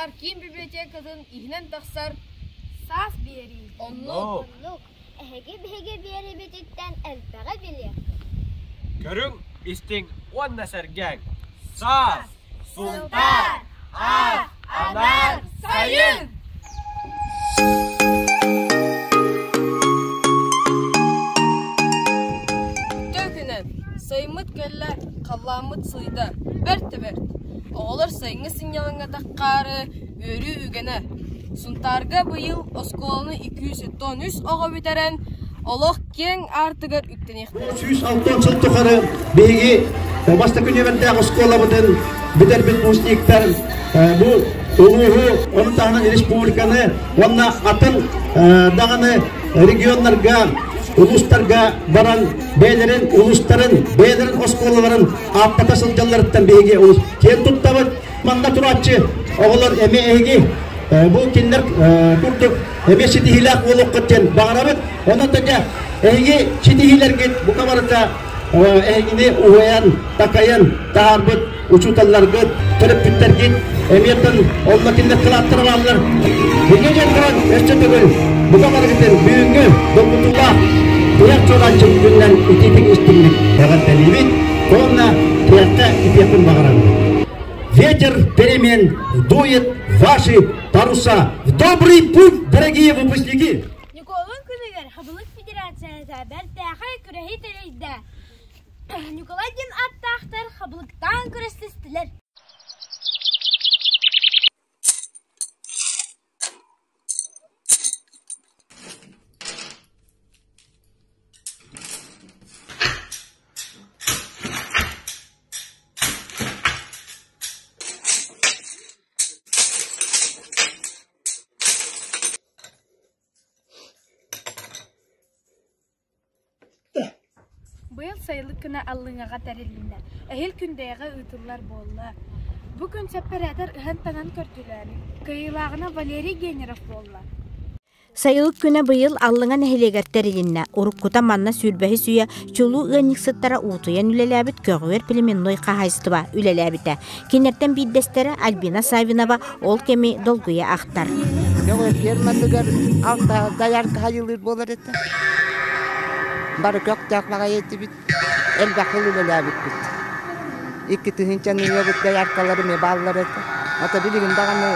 Сунтаар киин библиотекатын иһинэн тахсар Саас биэрии. Оннук. Оннук. Эһиги биһиги биэриибититтэн элбэҕи билиэххит. Көрүҥ, истиҥ уонна сэргээҥ. Саас, Сунтаар, Аар, Анаар, Сайын! Үтүө күнэн! Сайыммыт кэллэ, халлааммыт сылыйда. Бэрт да бэрт. Оҕолор сайыҥҥы сынньалаҥҥа таххаары үөрүү үгэнэ. Сунтаарга быйыл оскуоланы 273 оҕо бүтэрэн, олох киэҥ аартыгар үктэниэхтэрэ. 160 сыл тухары биһиги бастакы нүөмэрдээх оскуолабытын бүтэрбит выпускниктар бу улууһу, ону таһынан республиканы уонна атын даҕаны регионнарга, улуустарга баран бэйэлэрин улуустарын, бэйэлэрин оскуолаларын ааттата сылдьалларыттан биһиги улус киэн туттабыт. Манна турааччы оҕолор эмиэ эһиги бу кинилэр курдук эмиэ ситиһиилээх буолуоххут диэн баҕарабыт. Онон дьэ эһиги ситиһиилэргит бука барыта эһигини уһуйан, такайан таһаарбыт учууталларгыт, төрөппүттэргит эмиэтэн онно кинилэр кылааттара бааллар. Бигэ дьон туран өссө төгүл бука барыгытын бүгүҥҥү долгутуулаах туйах чуолаанчык күнүнэн итиитик истиҥник эҕэрдэлиибит уонна туйахха итиэхпин баҕарабын. Ветер перемен дует ваши паруса. В добрый путь, дорогие выпускники! Ньукуолун күнүгэр Хабылык Федерацията бэртээхэй күрэһи тэрийдэ. Ньукулай диэн аттаахтар хабылыктаан күрэстэстилэр. Быйыл сайылык гына Аллыҥаҕа тэрилиннэ, эһиил Күндэйэҕэ ыытыллар буолла. Бу күн сэппэрээтэр ыһан-таҥан көрдүлэр, кыайыылааҕынан Валерий Генеров буолла. Сайылык күнэ быйыл Аллыҥа нэһилиэгэр тэрилиннэ. Уруккута манна сүүрбэһис үйэ чулуу ыанньыксыттара уутуйан үлэлээбит көҕүөр племенной хаһаайыстыба үлэлээбитэ. Кинилэртэн биирдэстэрэ Альбина Савинова ол кэми долгуйа ахтар. Көҕүөр ферматыгар алта доярка хайылыыр буолар этэ. Бары көхтөөх баҕайы этибит, элбэх сыл үлэлээбиппит. Икки тыһыынчаны ыабыт дояркалар эмиэ бааллар этэ. Ата билигин даҕаны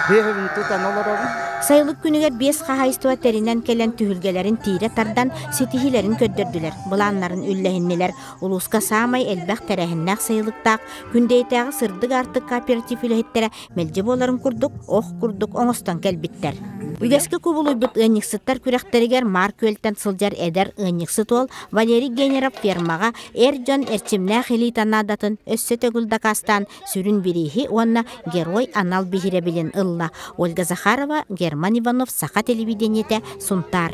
сүөһүбүн тутан олоробун. Сайылык күнүгэр биэс хаһаайыстыба тэринэн кэлэн түһүлгэлэрин тиирэ тардан ситиһиилэрин көрдөрдүлэр, былааннарын үллэһиннилэр. Улууска саамай элбэх тэрээһиннээх сайылыктаах Күндэйэтээҕи Сырдык аартык кооператив үлэһиттэрэ мэлдьи буоларын курдук, ох курдук оҥостон кэлбиттэр. Үгэскэ кубулуйбут ыанньыксыттар күрэхтэригэр Маар Күөлтэн сылдьар эдэр ыанньыксыт уол Валерий Генеров фермаҕа эр дьон эрчимнээх элита наадатын өссө төгүл дакаастаан сүрүн бирииһи уонна Герой анал биһирэбилин ылла. Ольга Захарова, Герман Иванов, Саха телевидениетэ, Сунтаар.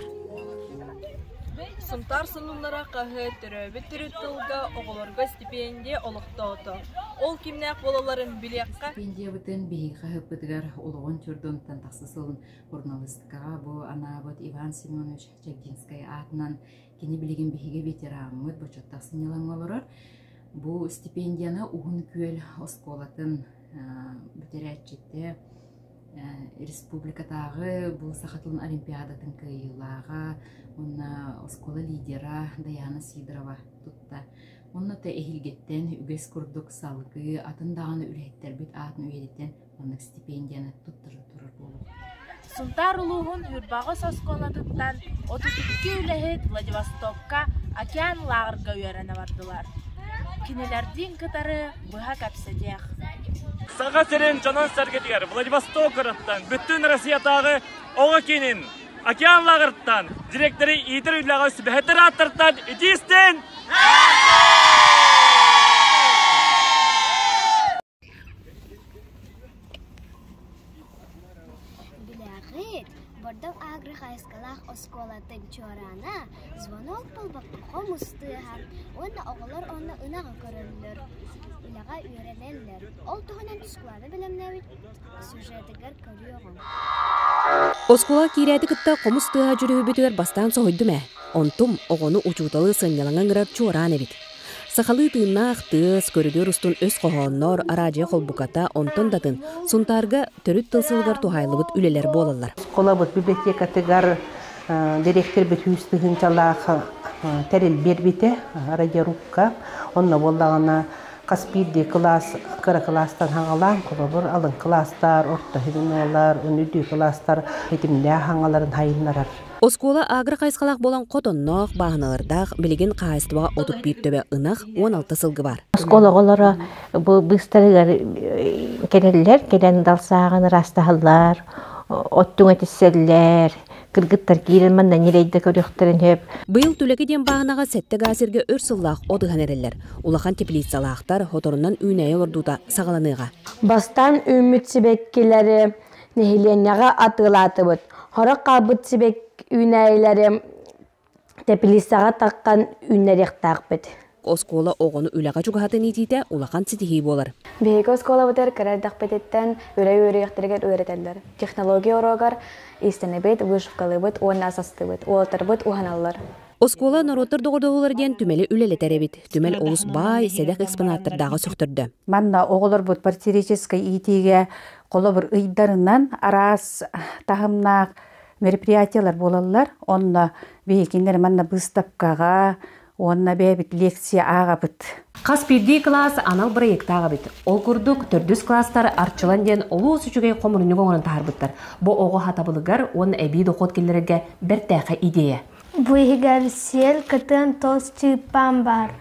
Сунтаар сонуннара хаһыат төрөөбүт төрүт тылга оҕолорго стипендия олохтоото. Ол кимнээх буолалларын билиэххэ. Стипендиябытын биһиги хаһыаппытыгар олоҕун чордонтон тахса сылын журналистикаҕа бу анаабыт Иван Семенович Чагдинскай аатынан кини билигин биһиги ветераммыт бочуоттаах сынньалаҥҥа олорор. Бу стипендияны Уһун Күөл оскуолатын бүтэрээччитэ республикатааҕы бу саха тылын олимпиадатын кыайыылааҕа уонна оскуола лидера Даяна Сидорова тутта. Онно да эһиилгиттэн үгэс курдук салгыы атын даҕаны үлэһиттэрбит аатын үйэтитэн маннык стипендияны туттара турар буолуох. Сунтаар улууһун Ньурбаҕыс оскуолатыттан 32 үлэһит Владивостокка Океан лааҕырга үөрэнэ бардылар. Кинилэрдиин кытары быһа кэпсэтиэх. Саха сирин дьонун-сэргэтигэр Владивосток куораттан бүтүн Россиятааҕы оҕо киинин Океан лааҕырыттан директоры иитэр үлэҕэ сүбэһиттэр ааттартан итиистин! Билэҕит, Бордоҥ агро хайысхалаах оскуолатын чуораана звонок буолбакка хомус тыаһа уонна оҕолор онно ынаҕы көрөллөр, үлэҕэ үөрэнэллэр. Ол туһунан Тускулаана бэлэмнээбит сюжетыгар көрүөҕүҥ. Оскуола киирээти кытта хомус тыаһа дьүрүһүйбүтүгэр бастаан соһуйдум ээ. Онтум оҕону учууталы сынньалаҥа ыҥырар чуораан эбит. Сахалыы тыыннаах тыас, көрүдүөр устун өс хоһооннор, араадьыйа холбуката, онтон да атын Сунтаарга төрүт тыл сылыгар туһаайыллыбыт үлэлэр буолаллар. Оскуолабыт библиотекатыгар дириэктэрбит үс тыһыынчалаах тэрил биэрбитэ радиорубка. Онно буоллаҕына хас биирдии кылаас кыра кылаастан хаҥалаан, холобур, алын кылаастар, орто звенолар, үрдүк кылаастар ситимнээх хаҥаларын хайыннарар. Оскуола агро хайысхалаах буолан хотонноох, бааһыналардаах, билигин хаһаайыстыбаҕа 31 төбө ынах, 16 сылгы баар. Оскуола оҕолоро бу быыстарыгар кэлэллэр, кэлэн далсааҕын ыраастаһаллар, от түҥэтиссэллэр, кыргыттар киирэн манна ньирэйдэ көрүөхтэрин сөп. Быйыл Түлэки диэн бааһынаҕа сэттэ гаа сиргэ өр сыллаах от ыһан эрэллэр. Улахан теплицалаахтар, хоторунан үүнээйи олордуута саҕаланыаҕа. Бастаан үүммүт сибэккилэри нэһилиэнньэҕэ атыылаатыбыт. Хорох хаалбыт сибэк үүнээйилэри теплицаҕа таххан үүннэриэхтээхпит. Оскуола оҕону үлэҕэ чугаһатан иитиитэ улахан ситиһии буолар. Биһиги оскуолабытыгар кыра эрдэхпититтэн үлэ үөрүйэхтэригэр үөрэтэллэр. Технология уруогар иистэнэбит, вышивкалыыбыт уонна асастыыбыт. Уолаттарбыт уһаналлар. Оскуола норуоттар доҕордоһуулара диэн түмэли үлэлэтэр эбит. Түмэл олус баай, сэдэх экспонаттардааҕа сөхтөрдө. Манна оҕолорбут патриотическай иитиигэ холобур ыйдарынан араас таһымнаах мероприятиелар буолаллар. Онно биһикиннэр манна быыстапкаҕа уонна бэйэбит лекция ааҕабыт. Хас биирдии кылаас анал бырайыактаах эбит. Ол курдук, төрдүс кылаастар Арчылан диэн олус үчүгэй хомурунньук оҥорон таһаарбыттар. Бу оҕо сатабылыгар уонна эбии дохуот киллэрэргэ бэртээхэй идея. Бу иһигэр сиэл кытыан тос чыыппаан баар.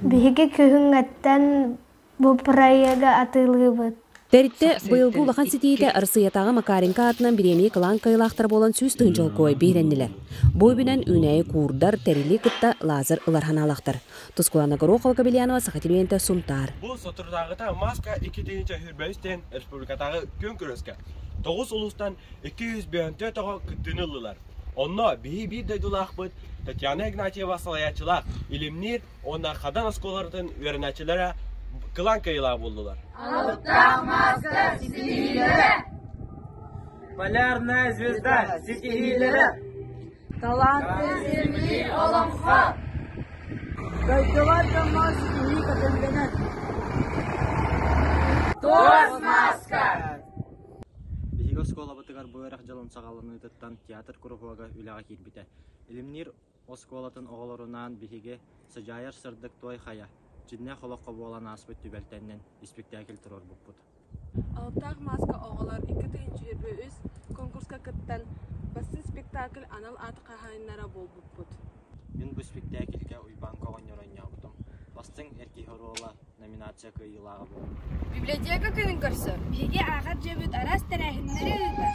Биһиги күһүҥҥэттэн Бу проегы атыылыыбыт. Тэрилтэ быйылгы улахан ситиитэ Арассыыйатааҕы Макаренко аатынан бириэмийэ кылаан кыайыылаахтара буолан 100 тыһыынча биһирэннилэр. Бу үбүнэн үүнээйи куурдар, тэрили кытта лазер ылар санаалаахтар. Тускулана Горохова Кобельянова, Саха телевидениетэ, Сунтаар. Бу соторутааҕыта Маска 2023 диэн республикатааҕы күөн күрэскэ тоҕус улуустан 254 оҕо кыттыыны ыллылар. Онно биһи биир дойдулаахпыт Татьяна Игнатьева салайааччылаах Илимниир уонна Хадан оскуолаларын үөрэнээччилэрэ кылаан кыайыылаах буоллулар. Алыптаах маска ситиһиилэрэ! Полярная звезда ситиһиилэрэ! Таланты земли олоҥхо! Дойдулар дьоҥҥо ситиһии көтөллөнөр! Туос маска! Биһиги оскуолабытыгар бу үөрэх дьылын саҕаланыытыттан театр куруһуога үлэҕэ киирбитэ. Илимниир оскуолатын оҕолорунаан биһиги Сыдьаайар сырдык туой хайа, дьиннээх олоххо буолан ааспыт түбэлтэннэн испиктээкил туруорбуппут. Алыптаах мааска оҕолор 2 2023 конкурска кыттан бастыҥ спектакль анал аат хаһаайыннара буолбуппут. Мин бу испиктээкилгэ Уйбаанка оҕонньор оонньообутум. Бастыҥ эр киһи оруола номинация кыайыылааҕа буолбут. Библиотека күнүн көрсө Биһиги ааҕар дьиэбит араас тэрээһиннэри ыытар.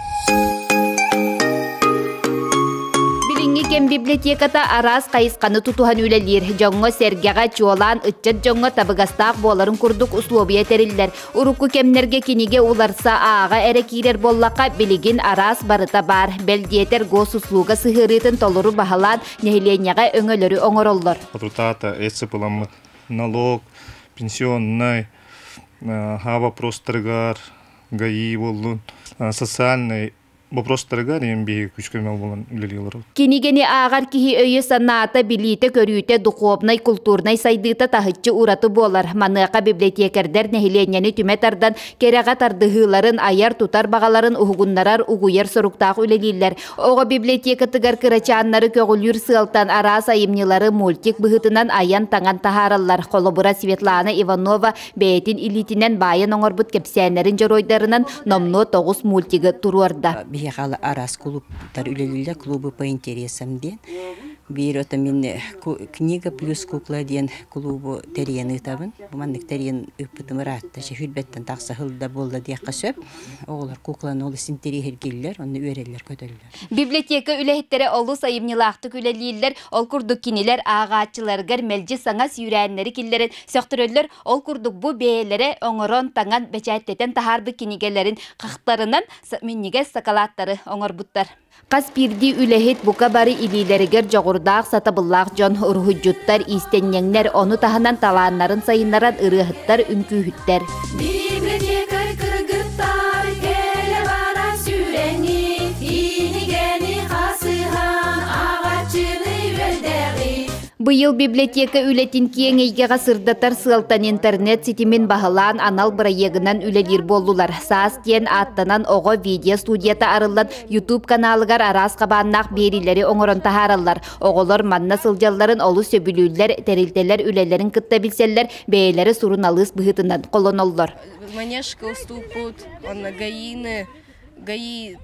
Билиҥҥи кэм библиотеката араас хайысханы тутуһан үлэлиир. Дьоҥҥо-сэргэҕэ, чуолаан ыччат дьоҥҥо табыгастаах буоларын курдук услуобуйа тэриллэр. Урукку кэмнэргэ кинигэ уларса ааҕа эрэ киирэр буоллахха, билигин араас барыта баар. Бэл диэтэр госуслуга сыһыарыытын толору баһылаан, нэһилиэнньэҕэ өҥөлөрү оҥороллор. Рутата эцепыламмыт налог, пенсионный, ха вопростарыгар, ГАИ буоллун, социальный вопростарыгар эм биһиги күскөмө болон үлэлии олоробут. Кинигэни ааҕар киһи өйө-санаата, билиитэ-көрүүтэ, духовнай, культурнай сайдыыта таһыччы ураты буолар. Маныаха библиотекардар нэһилиэнньэни түмэ тардан, кэрэҕэ тардыһыыларын, айар-тутар баҕаларын уһугуннарар, угуйар соруктаах үлэлииллэр. Оҕо библиотекатыгар кырачааннары көҕүлүүр сыалтан араас айымньылары мультик быһыытынан айан-таҥан таһаараллар. Холобура, Светлана Иванова бэйэтин илиитинэн баайан оҥорбут кэпсээннэрин дьоруойдарынан номнуо тоҕус мультигы туруорда. Биһиэхэ араас клубтар үлэлииллэр, клубы по интересам диэн. Биир ото мин книга плюс кукла диэн клубу тэрийэн ыытабын. Бу маннык тэрийэн ыыппытым ыраатта, сүүрбэттэн тахса сылда буолла диэххэ сөп. Оҕолор кукланы олус интэриэһиргииллэр, онно үөрэллэр-көтөллөр. Библиотека үлэһиттэрэ олус айымньылаахтык үлэлииллэр. Ол курдук кинилэр ааҕааччыларыгар мэлдьи саҥа сүүрээннэри киллэрэн сөхтөрөллөр. Ол курдук бу бэйэлэрэ оҥорон, таҥан, бэчээттэтэн таһаарбыт кинигэлэрин хахтарынан минньигэс сакалааттары оҥорбуттар. Хас биирдии үлэһит бука бары илиилэригэр дьоҕурдаах, сатабыллаах дьон, уруһуйдьуттар, иистэнньэҥнэр, ону таһынан талааннарын сайыннаран ырыаһыттар, үҥкүүһүттэр. Библиотекарь кыргыттар кэлэ бара сүүрэни, кинигэни хасыһан ааҕааччыны үөрдэҕи. Быйыл библиотека үлэтин киэҥ эйгэҕэ сырдатар сыалтан интернет ситимин баһылаан анал бырайыагынан үлэлиир буоллулар. Саас диэн ааттанан оҕо видео-студията арыллан YouTube каналыгар араас хабааннаах биэриилэри оҥорон таһаараллар. Оҕолор манна сылдьалларын олус сөбүлүүллэр, тэрилтэлэр үлэлэрин кытта билсэллэр, бэйэлэрэ суруналыыс быһыытынан холоноллор. Манежка устууппут, онно ГАИ-ны, ГАИ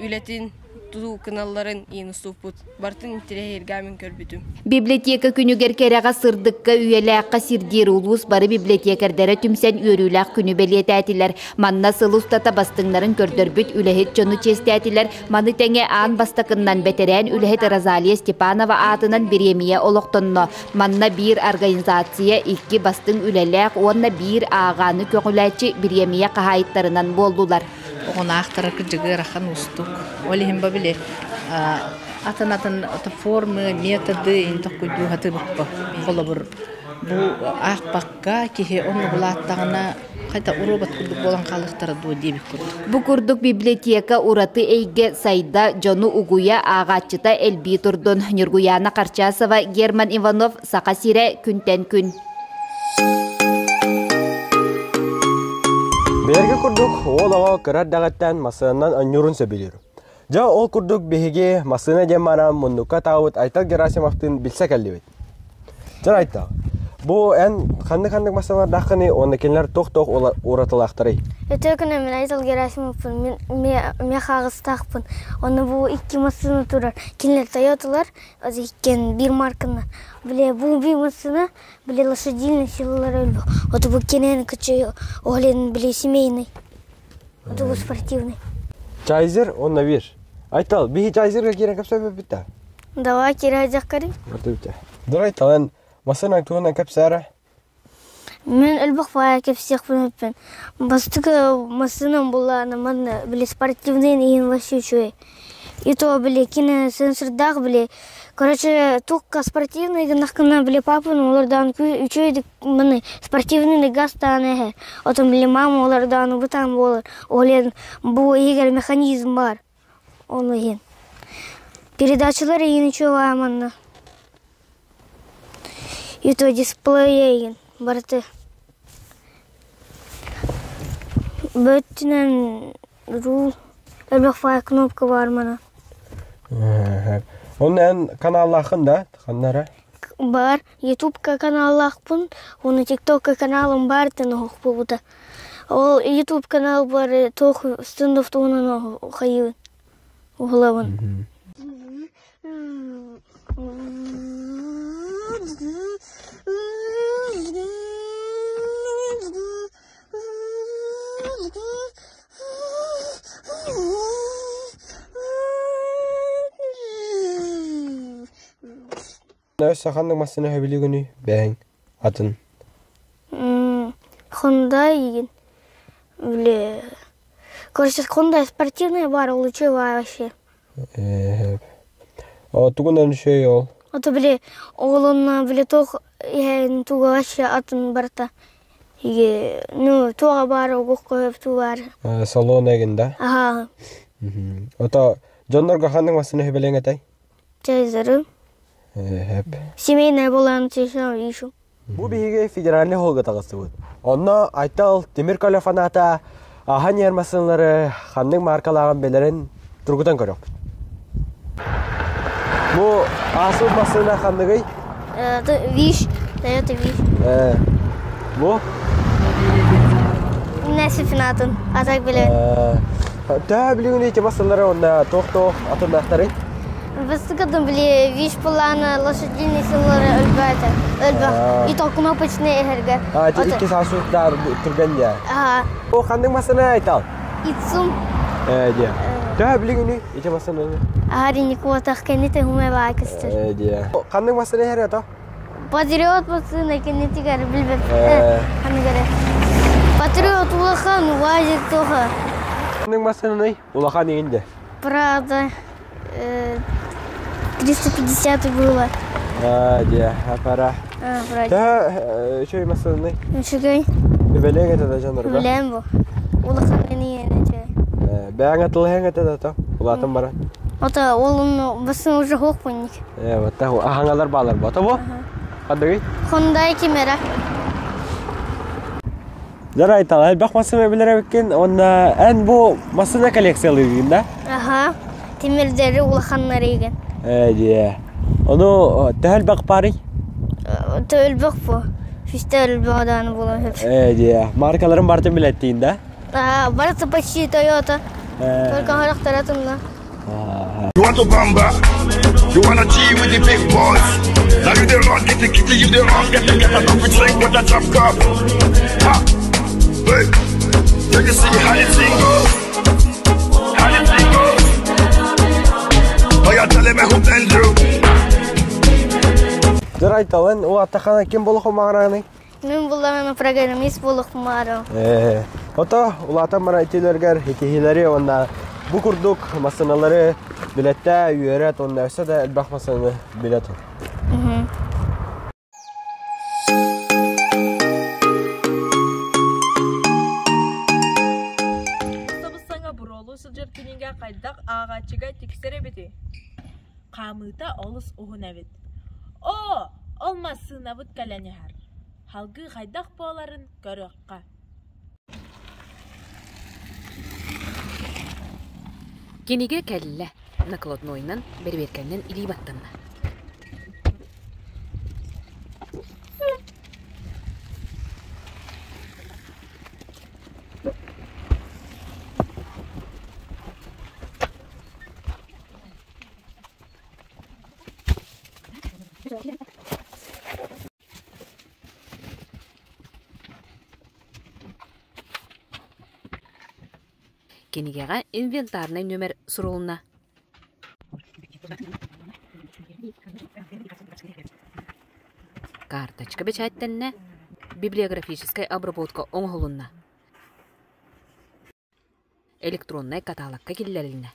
үлэтин тутуу кыналларын иин уступпут барытын интэриэһиргээмин көрбүтүм. Библиотека күнүгэр кэрэҕэ сырдыкка үйэлээххэ сирдиир улуус бары библиотекэрдэрэ түмсэн үөрүүлээх күнү бэлиэтээтилэр. Манна сыл устата бастыҥнарын көрдөрбүт үлэһит дьону чиэстээтилэр. Маны тэҥэ аан бастакыннан бэтэрээн үлэһит Розалия Степанова аатынан бириэмийэ олохтонно. Манна биир организация икки бастыҥ үлэлээх уонна биир ааҕааны көҕүлээччи бириэмийэ хаһаайыттарынан буоллулар. Оҕонаахтара кырдьыгы ыарахан уустук. Ол иһин бу били атын-атын формы, методы ин токкуйдуу сатыыбыппа. Холобур, бу аахпакка киһи оннугулааттаҕына хайта уруобат курдук буолан хаалыахтара дуо диэбит курдук. Бу курдук библиотека ураты эйгэ сайда, дьону угуйа, ааҕааччыта элбии турдун. Ньургуйаана Харчасова, Герман Иванов, Саха сирэ күнтэн күн. Билэргэ курдук, уол оҕо кыра эрдэҕиттэн массыынанан оонньуурун сөбүлүүр. Дьэ, ол курдук биһиги массыына диэн баран муннукка таабыт Айтал Герасимовтыын билсэ кэллибит. Дьэ, Айтал, бу эн ханнык-ханнык массыыналардааххыный уонна кинилэр туох-туох уратылаахтарый? Өтө күнэ мин Айтал Герасимовпун, мин мех аҕыстаахпын. Онно бу икки массыына турар. Кинилэр Тойоталар, иккиэн биир марканы. Бile бу биир массыына Били лошадиный силалар өлбө. Вот бу кенен кычы олен били семейный. Вот бу спортивный. Чайзер онна бир. Айтал, биһи чайзерге киирэн кэпсэппит Давай киирэ карин. Артыбыта. Dur Айтал, эн масына туһунан кэпсээрэ. Мен өлбөх баая кэпсиэхпин өппүн. Бастакы массыынам буллаана манна били спортивный иһин вообще үчүгэй. И то били кине сенсордаах били Короче, тук спортивный гыннахкына били папаны олордаан үчүгэй маны спортивный гастаан эһэ. Отон били мама олордаан бытаан буолар. Олен бу иһигэр механизм бар. Ону иһин. Передачалар иһин үчүгэй манна. И то дисплей иһин барыты. Бөттүнэн рул элбэх файл кнопка бар мана. Онно эн каналлааххын да ханна Бар. Ютубка каналлаахпын, уонна Тиктокка каналым бар тен оһох буолбута. Ол Ютуб канал бар туох стендов туһунан хайыбын, уһулабын. Өссө ханнык массыына сөбүлүүгүнүй бэйэҥ атын? Hyundai игин. Бile. Короче, Hyundai спортивный бар, ол үчүгэй вообще. О, тугунан үчүгэй ол? Ото били оҕолонно били туох иһэн туга вообще атын барта. Иге, ну, туга бар, угух көһөп туу бар. Салон эгин да? Аха. Ото дьоннорго ханнык массыына сөбүлэҥ этэй? Чайзары. Семейная болан чешам ишу. Бу биһиги федеральный холга таҕыстыбыт. Онно Айтал тимир көлө фаната аһан иһэр массыыналары ханнык мааркалааҕын билэрин тургутан көрүөхпүт. Бу аасыл массыына ханныгый? Виш, Toyota Виш. Бу? Нәсе фанатын, а так биле. Төһө билигин ити массыыналары онно туох-туох атыннаахтарый? Бастакытын били виш плана лошадиный силары өлбөтө. Өлбөх. И то кнопочный эһэргэ. А, икки саасуттар түргэн дия. Ага. О, ханнык массыына айтал? Итсум. Э, дия. Төһө билигин ити массыына? Аһари никотах кенните хуме баакыстыр. Э, дия. Ханнык массыына эһэр ото? Патриот массыына кеннитигэр билбэт. Ханныгары. Патриот улахан, УАЗик тоха. Ханнык массыынаны улахан иинде? Правда. 350 было. А, дия, апара. А, вроде. Төһө үчүгэй массыынаны? Үчүгэй. Үбэлиэҥ этэ да дьоннорго? Билэм бу. Улахан мени үчүгэй. Бэйэҥ атылыһыаҥ этэ да то? Улаатан баран. Ото ол басын уже хуохпунник. Э, вот ахаңалар баалар бото бу. Хадыгый? Хондай кимера. Дара айтал, элбэх массына билер эбиккин, онна эн бу массына коллекциялыгын да? Аха. Тимирдери улаханнар иген. Э, дие. Ону төһөл бак парый? Төөлбөх бу. Фисте өлбөх дааны булан хөп. Э, дие. Маркаларын бартын билеттиин да? Барыта почти Toyota. Только характаратынна. You want to bamba? You wanna G with the big boys? Now you the wrong, get the kitty, you the wrong, get the get a coffee drink with a drop cup. Ha! Hey! You can see how the thing goes. How the thing goes. Oh, you're telling me who bend you? Дырайталын, ол аттахана ким болоху мағараны? Мин буллаҕына программист буолуохпун Э, ото улаатан баран итилэргэр итиһилэри уонна бу курдук массыыналары билэттээ үөрэт уонна өссө да элбэх массыынаны билэ тур. Сабыс-саҥа буруолуу сылдьар кинигэ хайдах ааҕааччыга тиксэр эбитий? Хаамыыта олус уһун эбит. Оо, ол массыынабыт кэлэн иһэр. Салгыы хайдах буоларын көрүөххэ. Кинигэ кэллэ, накладнойунан, бэрэбиэркэннэн илии баттанна. Кинигэҕэ инвентарнай нүөмэр сурулунна. Карточка бэчээттэннэ, библиографическай обработка оҥоһулунна. Электроннай каталогка киллэрилиннэ.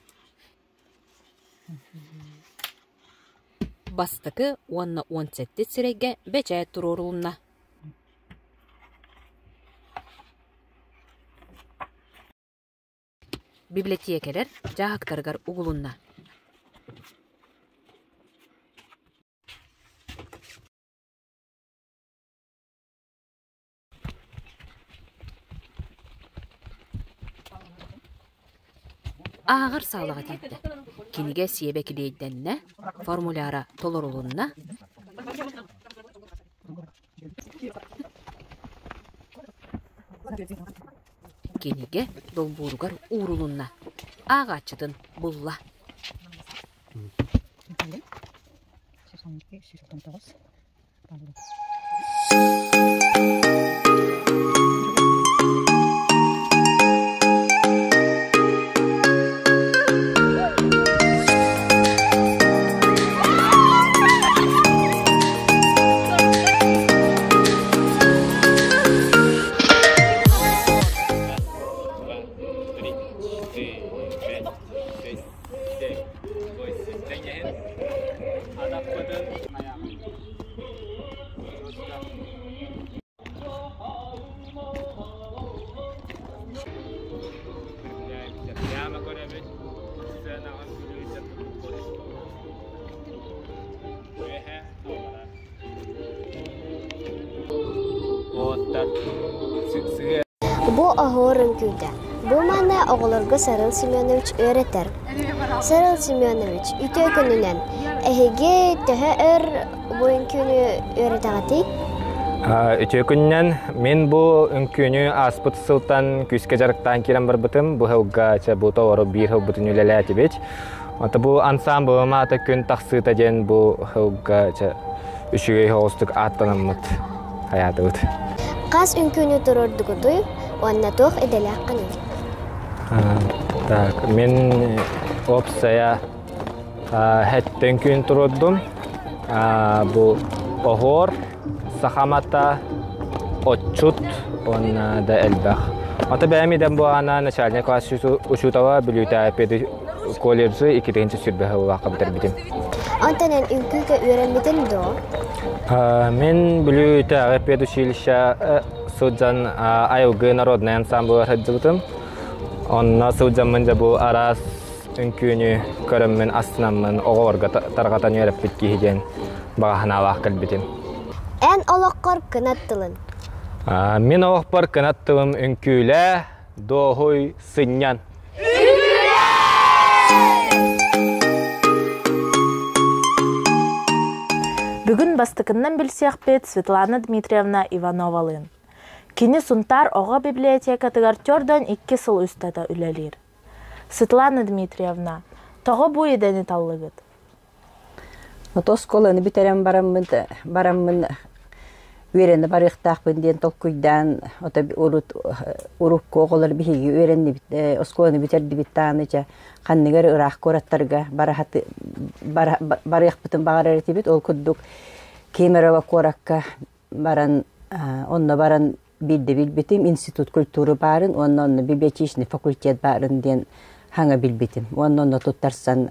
Бастакы уонна 17 сирэйгэ бэчээт туруорулунна. Библиотекэлэр дьааһыктарыгар угулунна. Ааҕар саалаҕа тиийдэ. Кинигэ сиэбэ килиэйдэннэ, формуляра толорулунна. Кинигэ долбууругар уурулунна, ааҕааччытын булла. Бу оһуор үҥкүүтэ. Бу манна оҕолорго Сарыл Семенович үөрэтэр. Сарыл Семенович, үтүө күнүнэн! Эһиги төһө өр бу үҥкүүнү үөрэтэҕитий? Үтүө күнүнэн мин бу үҥкүүнү ааспыт сылтан күүскэ дьарыктаан киирэн барбытым. Бу сылга чэ бу толору биир сылбытын үлэлээтибит. Ата бу ансаамбылым аата күн тахсыыта диэн бу сылга чэ үчүгэй соҕустук ааттанаммыт хайаатыбыт. Хас үҥкүүнү туруордугутуй уонна туох идэлээххиний? Так, мин опсая хэттэн күн туруордум. Бу оһуор, сахамата, отчут уонна да элбэх. Ата бэйэм идэм буолаана начальник класс учуутала Бүлүүтээҕи педколледжы иккитинчи сүрбэ сыллаахха бүтэрбитим. Онтон эн үҥкүүгэ үөрэммитин дуо? Мин Бүлүүтээҕи педучилище сылдьан айылгы народнай ансамблыгар сылдьыбытым. Онно сылдьаммын дьэ бу араас үҥкүүнү көрөммүн астынаммын оҕолорго тарҕатан үөрэппит киһи диэн баҕа санаалаах кэлбитим. Эн олоххор кынат тылын. Мин олохпор кынат тылым үҥкүүлээ, дуоһуй, сынньан. Бүгүн бастакыннан билсиэхпит Светлана Дмитриевна Ивановалыын. Кини Сунтаар оҕо библиотекатыгар төрдөн икки сыл устата үлэлиир. Светлана Дмитриевна, тоҕо бу идэни таллыгыт? Ото оскуоланы бүтэрэн бараммын бараммын үөрэнэ барыахтаахпын диэн толкуйдаан ото урут урукку оҕолор биһиги үөрэннибит оскуоланы бүтэрдибит даҕаны дьэ ханныгар ыраах куораттарга барыахпытын баҕарар этибит. Ол курдук Кемерово куоракка баран онно баран биирдэ билбитим институт культуры баарын уонна онно библиотечный факультет баарын диэн хаҥа билбитим уонна онно туттарсан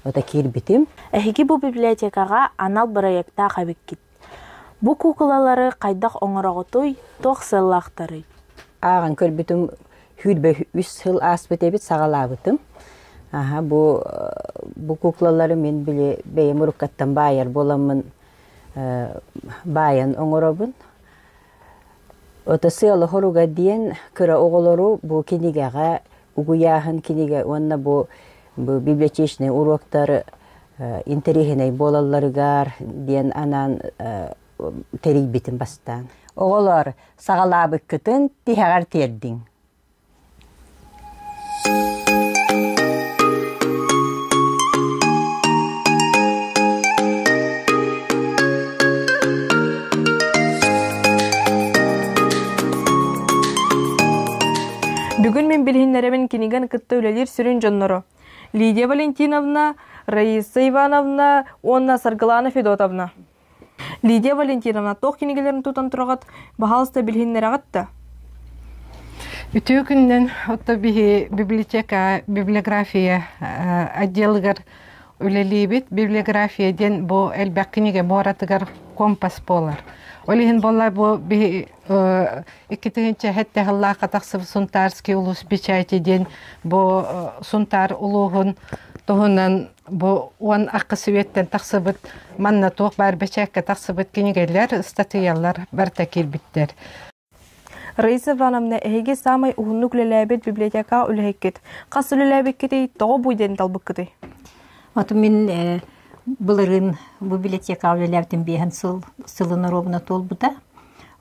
ота киирбитим. Эһиги бу библиотекаҕа анал бырайыактаах эбиккит. Бу куукулалары хайдах оҥороҕутуй, туох сыаллаахтарый? Ааҕан көрбүтүм сүүрбэ үс сыл ааспыт эбит саҕалаабытым. Аха бу бу куклалары мин били бэйэм уруккаттан баайар буоламмын баайан оҥоробун. Ото сыала-хоруга диэн кыра оҕолору бу кинигэҕэ угуйааһын кинигэ уонна бу бу библиотечнай уруоктар интэриэһинэй буолалларыгар диэн анаан тэрийбитим бастаан. Оҕолор, саҕалаабыккытын тиһэҕэр тиэрдиҥ. Бүгүн мин билиһиннэрэбин кинигэн кытта үлэлиир сүрүн дьонноро Лидия Валентиновна, Раиса Ивановна уонна Саргылана Федотовна. Лидия Валентиновна, туох кинигэлэрин тутан тураҕыт, баһаалыста билиһиннэрэҕит да? Үтүө күнүнэн отто биһи библиотека библиография отделыгар үлэлиибит. Библиография диэн бу элбэх кинигэ буоратыгар компас буолар. Ол иһин буолла бу биһи икки тыһыынча сыллаахха тахсыбыт Сунтарский улус печати диэн бу Сунтаар улууһун туһунан Бу уон ахыс үйэттэн тахсыбыт манна туох баар бэчээккэ тахсыбыт кинигэлэр, ыстатыйалар барыта киирбиттэр. Раиса Ивановна, эһиги саамай уһуннук үлэлээбит библиотекаҕа үлэһиккит. Хас үлэлээбиккитий, тоҕо бу диэн талбыккытый? Оту мин былырыын бу библиотекаҕа үлэлээбитим биэһэн сыл сылын оруобуна туолбута.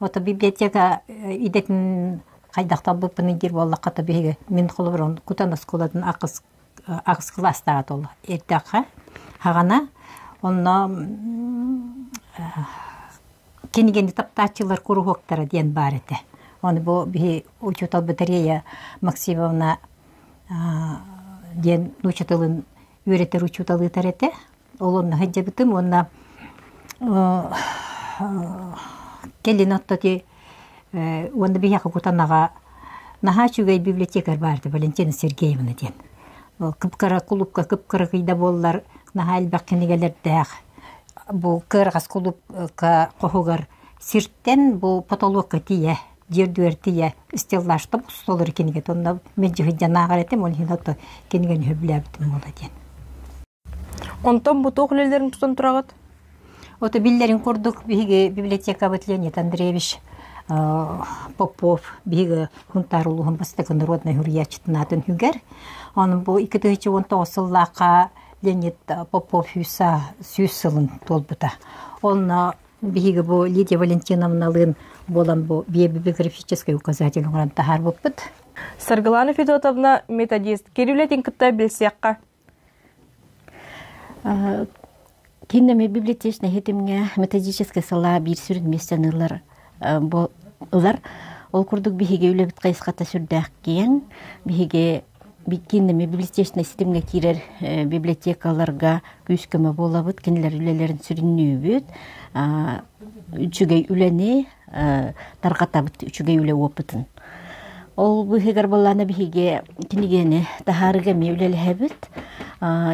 Ото библиотека идэтин хайдах талбыппын диир буоллахха то биһиги мин холобурун Кутан оскуолатын акыс аҕыс кылаастааҕа толо эрдэххэ хаҕана онно кинигэни таптааччылар куруһуоктара диэн баар этэ. Ону бу биһи учуутал Батарея Максимовна диэн нуучча тылын үөрэтэр учуутал ыытар этэ. Ол онно сылдьыбытым уонна кэлин оттоти уонна биһиэхэ Кутанаҕа наһаа үчүгэй библиотекарь баар этэ Валентина Сергеевна диэн. Кып-кыра кулуупка кып-кыракый да буоллар наһаа элбэх кинигэлэрдээх. Бу кыараҕас кулуупка хоһугар сиртэн бу потолокка тиийэ, дьиэ үрдүгэр тиийэ стеллажта толору кинигэ. Онно мэлдьи сылдьан ааҕар этим, ол иһин ото кинигэни сөбүлээбитим буола диэн. Онтон бу туох үлэлэрин тутан тураҕыт? Ото биллэрин курдук биһиги библиотекабыт Леонид Андреевич Попов биһиги Хунтаар улууһун бастакы народнай суруйааччытын аатын сүгэр. Онон бу 2019 сыллаахха Леонид Попов сүүс сылын туолбута. Онно биһиги бу Лидия Валентиновналыын буолан бу биографическай указатель оҥорон таһаарбыппыт. Саргылана Федотовна методист Кириллэтин кытта билсиэххэ. Кииннэми библиотечнай хитимҥэ методическай салаа биир сүрүн миэстэни ылар ылар. Ол курдук биһиги үлэбит хайысхата сүрдээх киэҥ. Биһиги кииннэми библиотечнай ситимҥэ киирэр библиотекаларга күүс-көмө буолабыт, кинилэр үлэлэрин сүрүннүүбүт, үчүгэй үлэни тарҕатабыт, үчүгэй үлэ опытын. Ол быыһыгар буоллаана биһиги кинигэни таһаарыыга эмиэ үлэлэһэбит.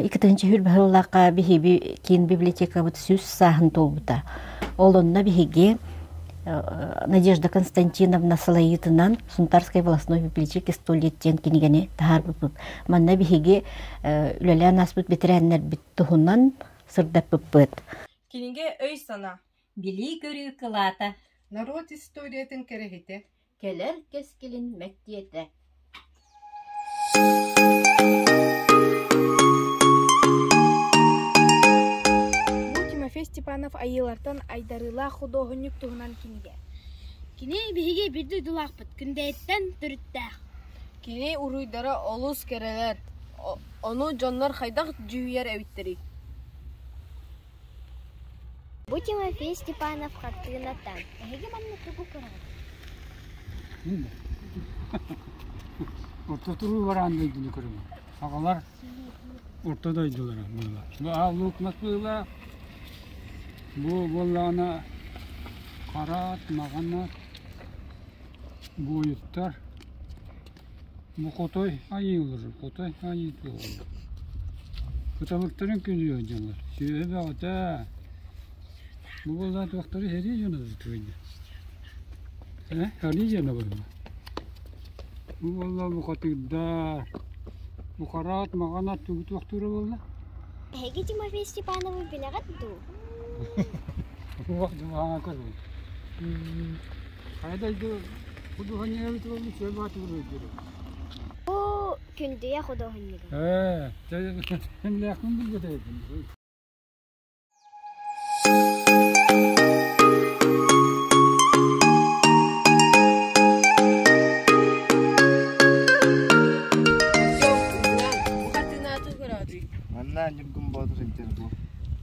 Иккитинчи хүрбэ сыллаахха биһиги киин библиотекабыт сүүс сааһын туолбута. Ол онно биһиги Надежда Константиновна салайыытынан Сунтарской волостной библиотеки сто лет диэн кинигэни таһаарбыппыт. Манна биһиги үлэлээн ааспыт бэтэрээннэрбит туһунан сырдаппыппыт. Кинигэ өй-санаа. Билии-көрүү кылаата. Норуот историятын кэрэһитэ. Кэлэр кэскилин мэктиэтэ. Бу Тимофей Степанов айыылартан айдарыылаах худуоһунньук туһунан кинигэ. Кини биһиги биир дойдулаахпыт, Күндэйэттэн төрүттээх. Кини уруйдара олус кэрэлэр, ону дьоннор хайдах дьүһүйэр эбиттэрий? Бу Тимофей Степанов хартыынаттан. Эһиги манна тугу көрөҕүт? Орто туруу бараан дойдуну көрөбүн. Аҕалар орто дойдулара буолла. Бу аал луук мас быылаах, бу буоллаҕына хараат, маҕанат, буойуттар, бу хотой айыылар, хотой айыы туолар. Кыталыктарын күнү дьоннор, сүөһү бөҕөтө. Бу буоллаҕа туохтары сэрии дьоно туойда. Э, сэрии дьоно буолла. Бу буолла бухатыырдар. Бухараат маҕанат тугу туохтуура буолла? Эһиги Тимофей Степановы билэҕит дуу? Уох дьулаана көрбүт. Хайа дойду худуоһунньуга эбит буолла, үчүгэй баатыгыр өйдүүр. Бу Күндүйэ худуоһунньуга. Ээ, кимнээхпин билбэт эбиппин. Манна Ньургун Боотур сылдьар бу.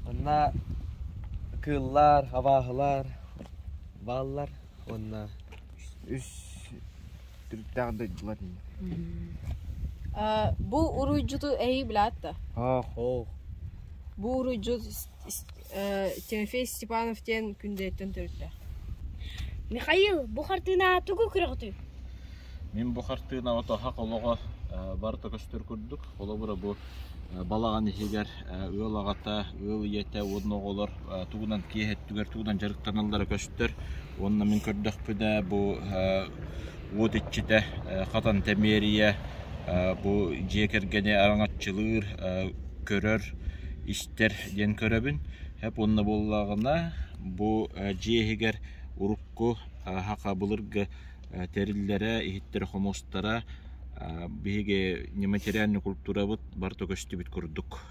Манна кыыллар, абааһылар бааллар уонна үс түрүттээх дойдулар Бу уруйдьуту эһиги билэҕит да? Оох. Бу уруйдьут Тимофей Степанов диэн Күндэйэттэн төрүттээх. Михаил, бу хартыынаҕа тугу көрөҕүтүй? Мин бу хартыынаҕа тоһах олоҕо барыта көстөр курдук. Холобура бу балаҕан иһигэр ыал аҕата, ыал ийэтэ уонна оҕолор тугунан киэһэ өттүгэр тугунан дьарыктаналлара көстөр. Уонна мин көрдөхпүнэ бу уот иччитэ Хатан Тэмиэрийэ бу дьиэ кэргэни араҥаччылыыр, көрөр, истэр диэн көрөбүн. Эп уонна буоллаҕына бу дьиэ иһигэр урукку саха былыргы тэриллэрэ, иһиттэрэ-хомуостара биһиги нематериальный культурабыт барыта көстүбүт курдук.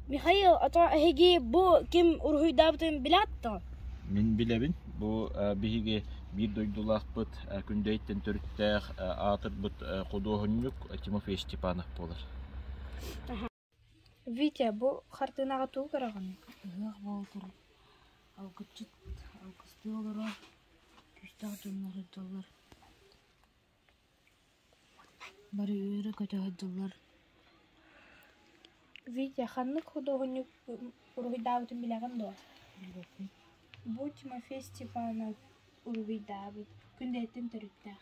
Михаил, а то эһиги бу ким уруһуйдаабытын билэҕит дуо? Мин билэбин. Бу биһиги биир дойдулаахпыт Күндэйттэн төрүттээх аатырбыт худуоһунньук Тимофей Степанов буолар. Витя, бу хартыынаҕа тугу көрөҕүнүй? Ыһыах боотур алгысчыт алгыстыы олорор, күүстээх дьоннор сылдьаллар, бары үөрэ-көтө сылдьаллар. Витя, ханнык худуоһунньук уруһуйдаабытын билэҕин дуо? Билбэппин. Бу Тимофей Степанов уруһуйдаабыт, Күндэйэттэн төрүттээх.